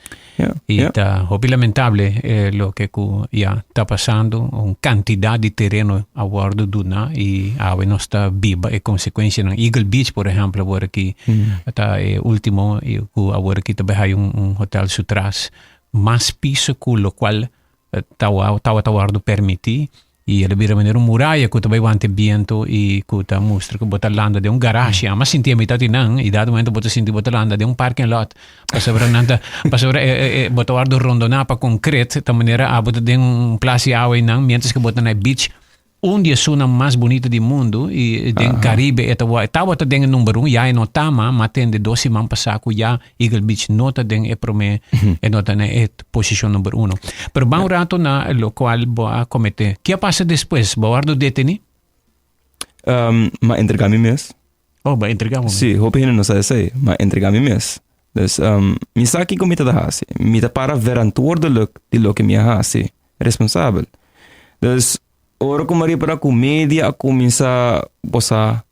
I ta hopi lamentable loke ku ya ta pasando. Un kantidat di tereno a wòrdu duna i awe nos ta biba e konsekuensianan. Eagle Beach por ehèmpel awor aki ta e último ku awor aki ta bai haya un hotel su tras. Mas piso ku lokual Tawa tawata wòrdu permití. I el a bira manera un muraya ku ta bai wanta e bientu i ku ta mustra ku bo ta landa den un garashi. Ama sinti e mitad di nan i dado momento bo ta sinti bo ta landa den un parking lot. Pasobra nan ta, pasobra e, e, e, bo ta wòrdu rondoná pa konkret, ta manera abo ta den un plas di awa einan, mientras ku bo ta na e beach. Un di esunnan mas bunita di mundu i den Caribe e ta tabata den e number un, ya e no ta ma, ma tende dos siman pasá ku ya Eagle Beach no ta den e promé, e no ta na e posishon number uno. Pero ban un rato na lokual bo a kometé. Ke a pasa despues? Bo a wòrdu detení? M'a entregá mi mes. Oh, bo a entregá bo mes? Sí, hopi hende no sa esei. M'a entregá mi mes. Dus, mi sa kiko mi ta ta hasi. Mi ta para verantwoordelijk di loke mi a hasi. Responsabel. Dus, ora ku mi a ripara ku media a kuminsá bo sa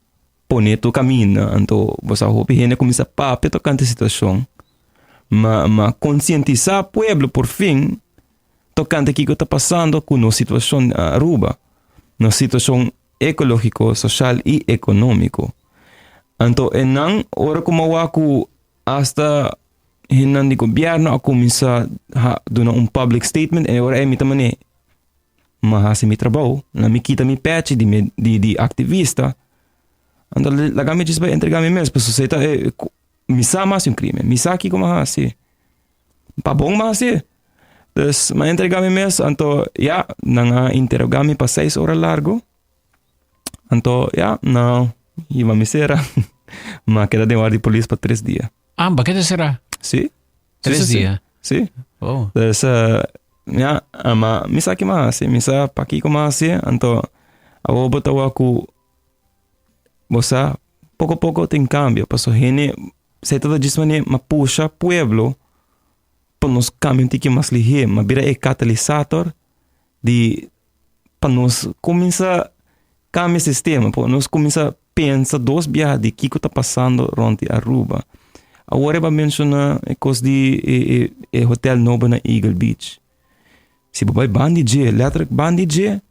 pone tur kaminda, anto bo sa hopi hende a kuminsá papia tokante e situashon. Ma ma konsientisá pueblo por fin tokante kiko ta pasando ku nos situashon na Aruba, nos situashon ekológiko, soshal i ekonómiko. Anto e nan ora ku mi a wak ku Hasta hendenan di gobierno a cuminsa ha duna un public statement en ora ey mi ta mane ma haci mi trabou, na mi kita mi pechi di mi di di activista, anto laga mi djis bay entrega mi mes pasobra esey ta e mi sa mi haci un crimen, mi sa kico mi a haci, pa bon mi a haci, dus mi a entrega mi mes anto ya nan a interoga mi pa seis ora largo. Anto ya, nan hiba mi sera. Ma keda den warda di polis pa tres dia. Ah, ba keda sera? Si. Tres dia? Si. Oh. Dus, ya, ma mi sa ki mi a hasi, mi sa pakiko mi a hasi, anto awor bo ta wak ku bo sa poko poko tin kambio, pasobra hende se ta djis manera mi a pusha pueblo pa nos kambia un tiki mas lihé, mi a bira e katalisator di pa nos kuminsá kambia sistema, pa nos kuminsá pensa dos biaha di kiko ta pasando rònt di Aruba. Awor e ba menshoná e kos di e e e hotel nobo na Eagle Beach. Si bo bai banda di dje, lètterlijk banda di dje,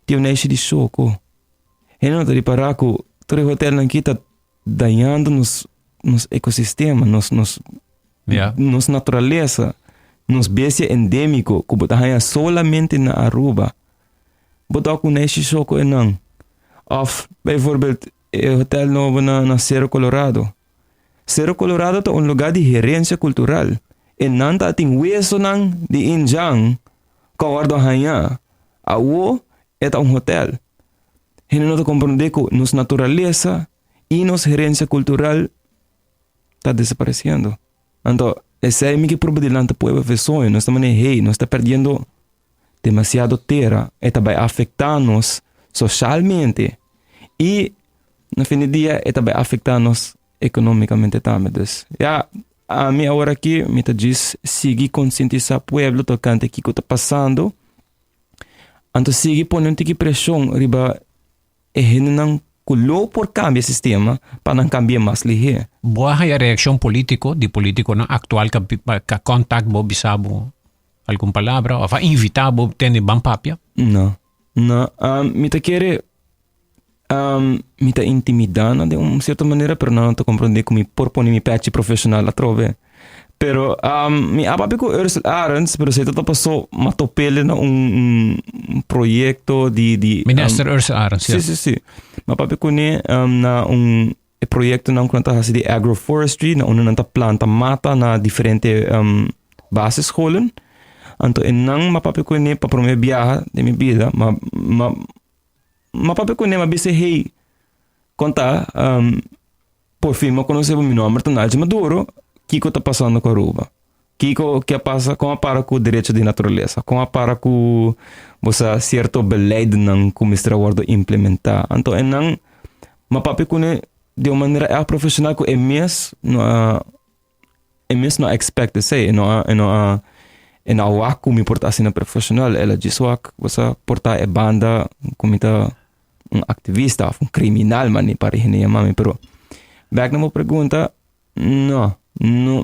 tin un neishi di shoko. Hende no ta ripará ku tur e hotelnan aki ta dañando nos nos ecosistema, nos nos Ja. nos naturalesa, nos bestia endémiko ku bo ta haña solamente na Aruba. Bo ta ku neishi shoko enan. Òf bijvoorbeeld e hotel nobo na na Cerro Colorado. Cerro Colorado ta un lugá di herensia kultural. Enan ta tin wesonan di indjan ku a wòrdu hañá. Awo e ta un hotel. Hende no ta komprondé ku nos naturalesa i nos herensia kultural ta desaparesiendo. Anto, esei mi ke prueba dilanti pueblo Vesoño. Nos ta manera, hey, nos ta perdiendo demasiado tera, e ta bai afektá nos soshalmente i na fin di dia e ta bai afektá nos ekonómikamente tambe. Dus, ya, ami awor aki mi ta djis sigui konsientisá pueblo tokante kiko ta pasando. Anto sigui pone un tiki preshon riba e hendenan ku lo por kambia e sistema pa nan kambi'é mas lihé. Bo a haya reakshon polítiko di polítikonan aktual ka ka kontak bo bisa bo algun palabra òf a invitá bo tende ban papia? No, no. Mi ta kere mi ta intimidá nan den un sierto manera pero nan no ta komprondé ku mi por pone mi pèchi profeshonal atrobe. Pero mi a papia ku Ursel Arends pero esei ta pasó m'a top'el na un proyekto di di Minister Ursel Arends, ya. Si, si, si. M'a papia kuné na un e proyektonan ku nan ta hasi di agroforestry na unda nan ta planta mata na diferente basisscholen. Anto e nan m'a papia kuné pa promé biaha den mi bida m'a m'a m'a papia kuné m'a bisa hey konta Por fin bo conoce bo mi nomber ta Nigel Maduro, kico ta pasando cu Aruba? Kico ke a pasa, con a para cu derecho di naturalesa? Con a para cu bo sa cierto beleidnan cu mester a wordo implementa? Anto e nan ma papia cune di un manera erg profesional cu e mes no a e mes no a expect esey, e no a e no a e no a wak cu mi por ta asina profesional, el a djis wak bo sa por ta e banda cu mi ta un activista of un criminal mane para hende yama mi pero back na bo pregunta no no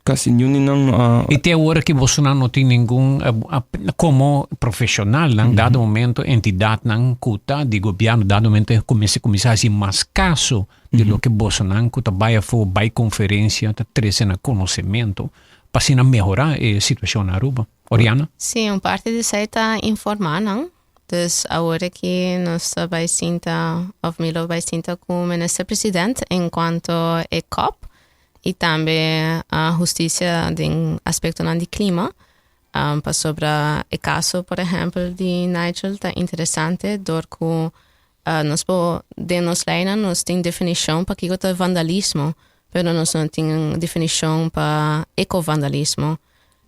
casi niun di nan no a Y te awor aki bosonan no tin ningun como profesionalnan dado momento entidadnan cu ta di gobierno dado momento cuminsa cuminsa haci mas caso di loke bosonan cu ta bay afo bay conferencia ta trece na conocemento pa asina mehora e situacion na Aruba. Oriana? Sí, un parti di esey ta informa nan. Dus awor aki nos ta bai sinta, of mi lo bai sinta ku minister president en cuanto e COP i tambe hustisia den aspektonan di klima. Pasobra e kaso por ehèmpel di Nigel ta interesante dor ku nos por den nos leinan nos tin definishon pa kiko ta vandalismo, pero nos no tin definishon pa ekovandalismo.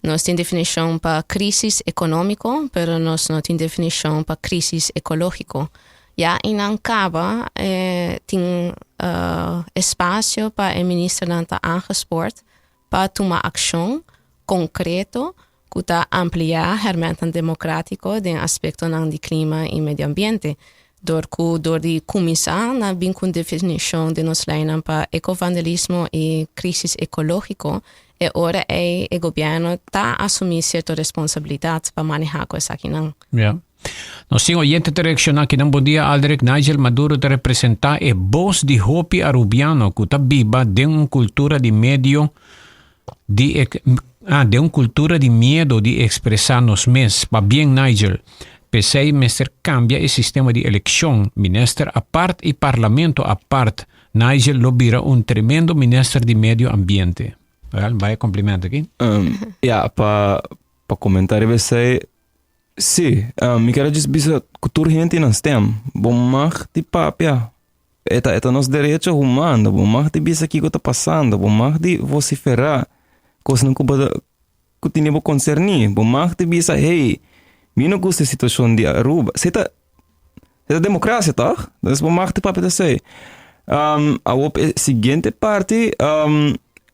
Nos tin definishon pa krísis ekonómiko, pero nos no tin definishon pa krísis ekológiko. Ya einan kaba tin espasio pa e ministernan ta aangespoord pa tuma akshon konkreto ku ta ampliá hèrmèntnan demokrátiko den aspektonan di klima i medio ambiente. Dor ku dor di kuminsá na bin ku un definishon den nos leinan pa ekovandalismo i krísis ekológiko, e ora ei e gobièrnu ta asumí sierto responsabilidat pa manehá ku esakinan. Ya. Nos tin oyente ta reakshoná kinan. Bon dia Aldrich, Nigel Maduro ta representá e bos di hopi Arubiano ku ta biba den un kultura di medio di ah, den un kultura di miedo di ekspresá nos mes. Pabien Nigel. P'esei mester kambia e sistema di elekshon, minister apart i parlamento apart. Nigel lo bira un tremendo minister di medio ambiente. Wel, bai komplimento aki. Ja, pa pa komentá riba esei, sí, mi kier a djis bisa ku tur hende tin nan stem. Bo mag di papia. E ta, e ta nos derecho humano. Bo mag di bisa kiko ta pasando. Bo mag di vociferá kosnan ku bo ta, ku tene bo konserní. Bo mag di bisa, hey, mi no gusta e situashon di Aruba. Si ta, si ta demokrasia, tòg? Dus bo mag di papia di esei. Awor e siguiente parti,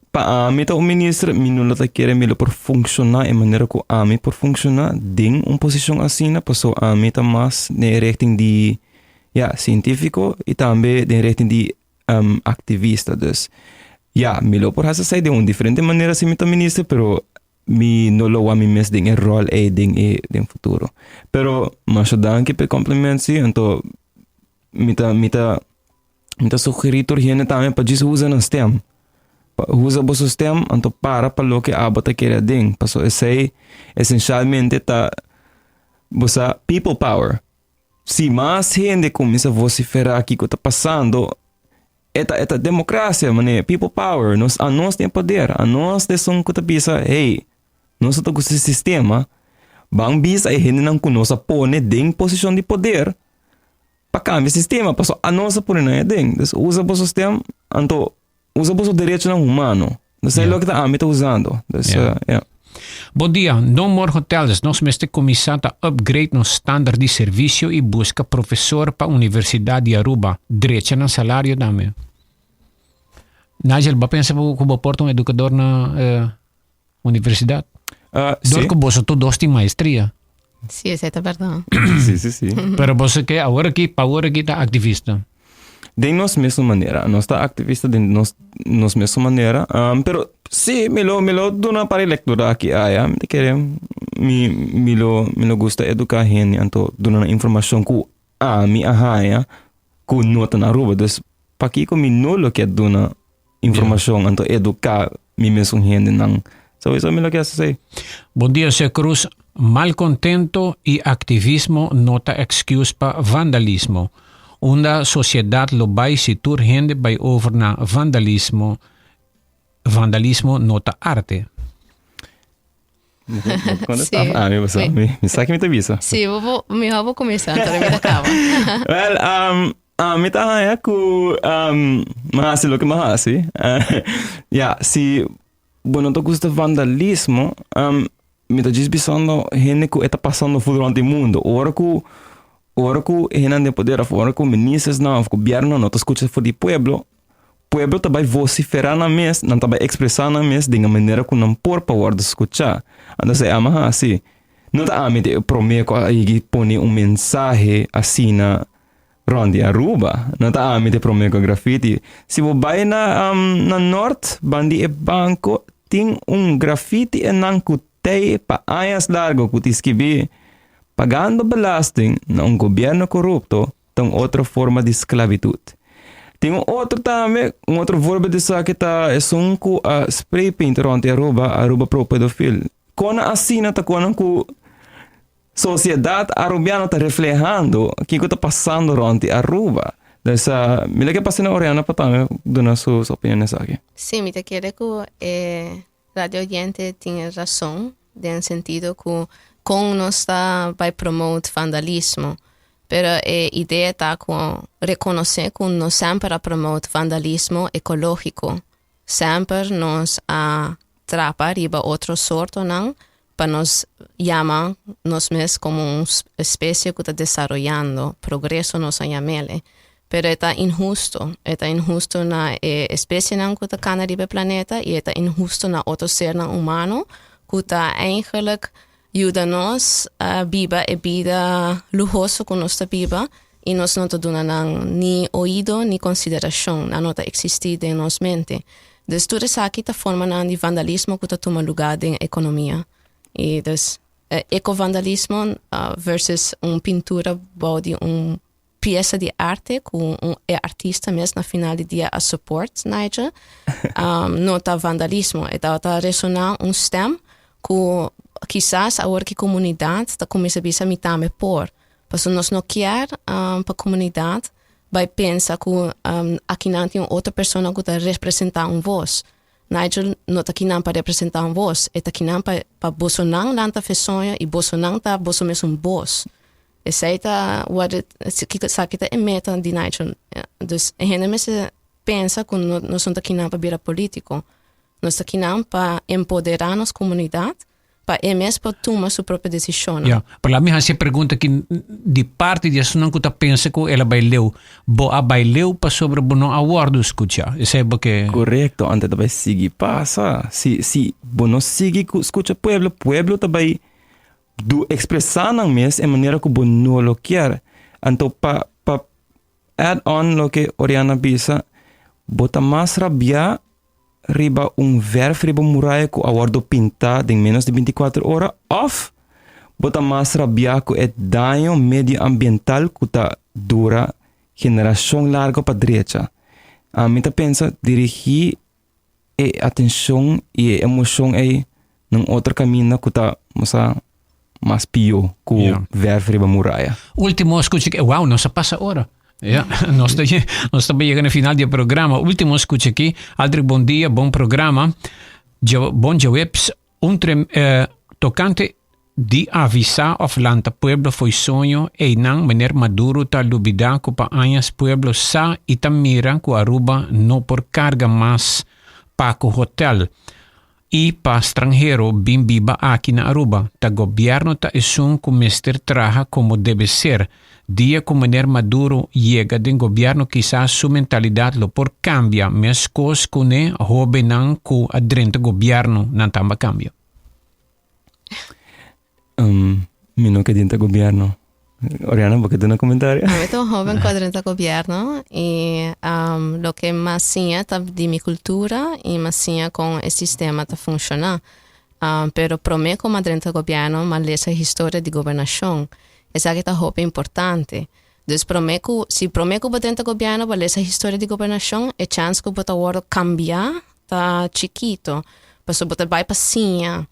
pa ami ta un minister, mi no lo ta kere mi lo por funshoná e manera ku ami por funshoná den un posishon asina, pasobra ami ta mas den e richting di Ya, sientífiko i tambe den richting di aktivista. Dus, ya, mi lo por hasi esei den un diferente manera si mi ta minister, pero mi no lo wak mi mes den e ròl ei den e den futuro. Pero masha danki pa e compliment si, anto mi ta mi ta mi ta sugerí tur hende tambe pa djis usa nan stem. Pa usa boso stem anto para pa loke abo ta kere aden, pasobra esei esencialmente ta bo sa people power. Si mas hende kuminsá vosiferá kiko ta pasando, e ta e ta demokrasia, manera people power, nos anos tin e poder, anos ta esun ku ta bisa, hey, nos no ta gusta e sistema, ban bisa e hendenan ku nos a pone den posishon di poder pa kambia e sistema, pasobra anos a pone nan aden. Dus usa boso stem, anto Usa boso derechonan humano. Dus yeah. loke ta ami ta usando. Dus, yeah. Yeah. Bon dia, No More Hotels. Nos mester kuminsá ta upgrade nos standaard di servisio i buska profesor pa Universidat di Aruba. Drecha nan salario tambe. Nigel, bo pensa ku bo por ta un edukador na eh, universidat? Dor ku boso tur dos tin maestria. Sí, esei ta bèrdat. Sí, sí, sí. Pero boso ke awor aki, pa awor aki ta aktivista. Den nos mesun manera. Nos ta aktivista den nos, nos mesun manera. Um, pero sí, mi lo, mi lo duna par di lektura aki aya. Mi ta kere, mi, mi lo, mi lo gusta eduká hende, anto duna nan informashon ku ami a haña ku no ta na Aruba. Dus pakiko mi no lo ke duna informashon, anto eduká mi mesun hendenan. Souiso mi lo ke hasi esei. Bon dia Sir Cruz, malcontento y activismo no ta excuse pa vandalismo. Unda sociedad lo bay si tur hende bay over na vandalismo, vandalismo no ta arte. Sí. Ah, mi basa, mi, mi sa ki mi ta bisa. Sí, bo, bo, mihó bo kuminsá, anto mi ta kaba. Well, um, ah, mi ta haña ku um, mi hasi loke mi hasi. Ja, si bo no ta gusta vandalismo, um, mi ta djis bisando hende ku e ta pasando for durante mundo. Ora ku, ora ku hendenan den poder of ora ku ministersnan of gobiernonan no ta skucha for di pueblo, Pueblo ta bai vociferá nan mes, nan ta bai expresá nan mes den e manera ku nan por pa wòrdu skuchá. Anto e ama hasi. No ta ami ta e promé ku a yegi pone un mensahe asina rònt di Aruba. No ta ami ta e promé ku a grafiti. Si bo bai na na nort ban di e banko tin un grafiti enan ku tei pa añas largo ku tin skibí, Pagando belasting na un gobièrnu korupto ta un otro forma di sklabitut. Tin un otro tambe, un otro voorbeeld di esaki ta esun ku a spray paint rond di Aruba, Aruba pro pedofil. Konan asina ta konan ku Sociedad Arubiano ta reflehando kico ta pasando rond di Aruba. Dus uh, mi lo ke pasa na Oriana pa tambe duna su, su opinion esaki. Sí, mi ta kere ku e radio oyente tin rason den sentido ku kon nos ta bai promote vandalismo. Pero e idea ta ku rekonosé ku no semper a promote vandalismo ekológiko. Semper nos a trapa riba otro sortonan pa nos yama nos mes komo un espesie ku ta desaroyando, progreso nos a yam'ele. Pero e ta inhusto, e ta inhusto na e espesienan ku ta kana riba e planeta i e ta inhusto na otro sernan humano ku ta eigenlijk yuda nos biba e bida luhoso ku nos ta biba i nos no ta duna nan ni oido ni konsiderashon, nan no ta eksistí den nos mente. Dus tur esaki ta formanan di vandalismo ku ta tuma lugá den ekonomia. I dus ekovandalismo versus un pintura bou di un piesa di arte ku un e artista mes na final di dia a support Nigel um, no ta vandalismo e tabata resoná un stem ku kisas awor ki komunidat ta kuminsá bisa mi tambe por pasobra nos no kier um, pa komunidat bai pensa ku um, akinan tin un otro persona ku ta representá un vos. Nigel no ta kinan pa representá un vos, e ta kinan pa, pa bosonan lanta fe soño i bosonan ta boso mesun bos. Esei ta what it, kiko esaki ta e meta di Nigel. Dus e hende mester pensa ku no, nos no ta kinan pa bira polítiko. Nos ta kinan pa empoderá nos komunidat pa e mes por tuma su propio desishonnan. Ja, pero laat mi hasi e pregunta aki di parti di esunnan ku ta pensa ku el a bai leu. Bo a bai leu pasobra bo no a wòrdu skuchá. Esei bo ke. Korekto, anto ta bai sigui pasa. Si, si bo no sigui ku skucha pueblo, pueblo ta bai Du expresa nan mes e manera cu bo no lo kier. Anto pa pa add on loke Oriana bisa, bo ta mas rabia riba un verf riba un muraya cu a wordo pinta den menos di binticuater ora of bo ta mas rabia cu e daño medioambiental cu ta dura generacion largo pa drecha. Ami ta pensa dirigi e atencion y e emocion ey na un otro caminda cu ta masa mas pio cu verf riba muraya. Ultimo scucha aki, wow, nos a pasa ora. Ja, nos ta, nos ta yega na final di e programa. Ultimo scucha aki, Aldrich bon dia, bon programa. Bon djaweps, un trem, eh, tocante di avisa of lanta pueblo fo'i soño, eynan meneer Maduro ta lubida cu pa añas pueblo sa y ta mira cu Aruba no por carga mas pa cu hotel y pa stranhero bin biba aki na Aruba. Ta gobierno ta esun cu mester traha como debe ser. Dia cu meneer Maduro yega den gobierno kisas su mentalidad lo por cambia mescos cu ne hobennan cu a drenta gobierno nan tamba cambia. Um, mi no ke drenta gobierno. Oriana, bo ke duna comentario? Ami ta un hoben ku a drenta gobierno i um, loke mas siña ta di mi kultura i mas siña kon e sistema ta funshoná. Um, pero promé ku m'a drenta gobierno m'a lesa historia di gobernashon. Esaki ta hopi importante. Dus promé ku, si promé ku bo drenta gobierno bo lesa historia di gobernashon, e chans ku bo ta wòrdu kambiá ta chikito. Pasobra bo ta bai pa siña.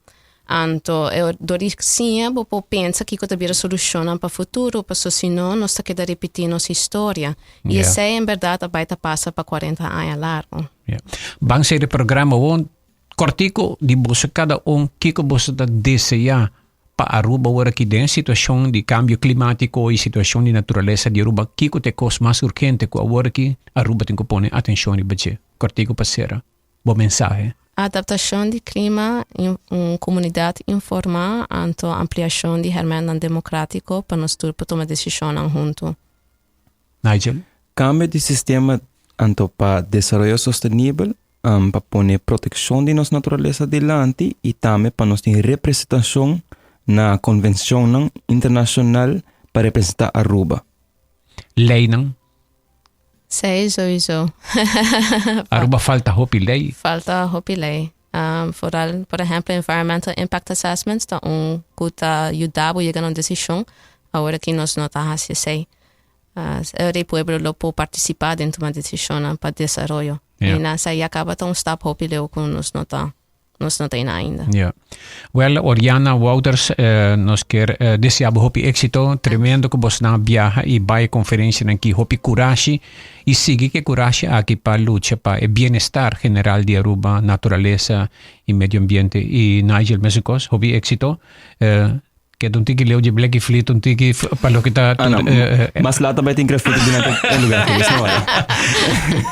Anto e dor di siña bo por pensa kiko ta bira solushonnan pa futuro, pasobra si no nos ta keda ripití nos historia. I esei en bèrdat a bai ta pasa pa kuarenta aña largu. Yeah. Ban seri programa won kòrtiku di boso kada un kiko boso ta deseá pa Aruba ora ki den situashon di kambio klimátiko i situashon di naturalesa di Aruba kiko ta e kos mas urgente ku awor aki Aruba tin ku pone atenshon riba dje. Kòrtiku pa sera bo mensahe. Adaptashon di klima, un komunidat informá anto ampliashon di hèrmèntnan demokrátiko pa nos tur por tuma desishonnan huntu. Nigel. Kambio di sistema anto pa desaroyo sostenibel, pa pone protekshon di nos naturalesa dilanti i tambe pa nos tin representashon na konvenshonnan internashonal pa representá Aruba. Leinan. Sei sowieso. Aruba falta hopi ley. Falta hopi ley. Um, vooral, por ehempel, Environmental Impact Assessments ta un ku ta yuda bo yega na un desishon. Awor aki nos no ta hasi esei. Uh, e pueblo lo por partisipá den tuma desishonnan pa desaroyo. I nan sa ya kaba ta un stap hopi leu ku nos no ta. Nos no ta einan ainda. Ja. Wel, Oriana Wouters, eh, nos kier eh, desea bo hopi éxito. Tremendo ku bosnan biaha i bai konferensianan ki hopi kurashi i sigui ku e kurashi aki pa lucha pa e bienestar general di Aruba, naturalesa i medio ambiente. I Nigel mesun kos, hopi éxito. Eh, keda un tiki leu dje bleki flit un tiki pa loke ta Ah, no. eh, eh, Mas laat bai tin graffiti dinante e lugar aki, dus no worry.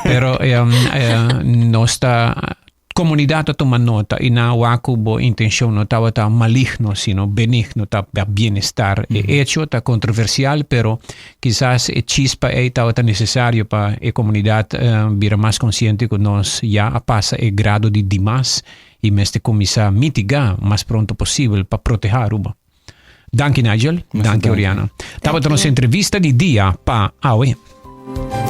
Pero eh, nos ta Comunidad ta tuma nota y nan a wak cu bo intencion no tabata maligno sino benigno, ta pa bienestar. E hecho ta controversial pero kisas e chispa ey tabata necesario pa e comunidad bira mas consciente cu nos ya a pasa e grado di dimas y mester cuminsa mitiga mas pronto posibel pa proteha Aruba. Danki Nigel, danki Oriana. Tabata nos entrevista di dia pa awe.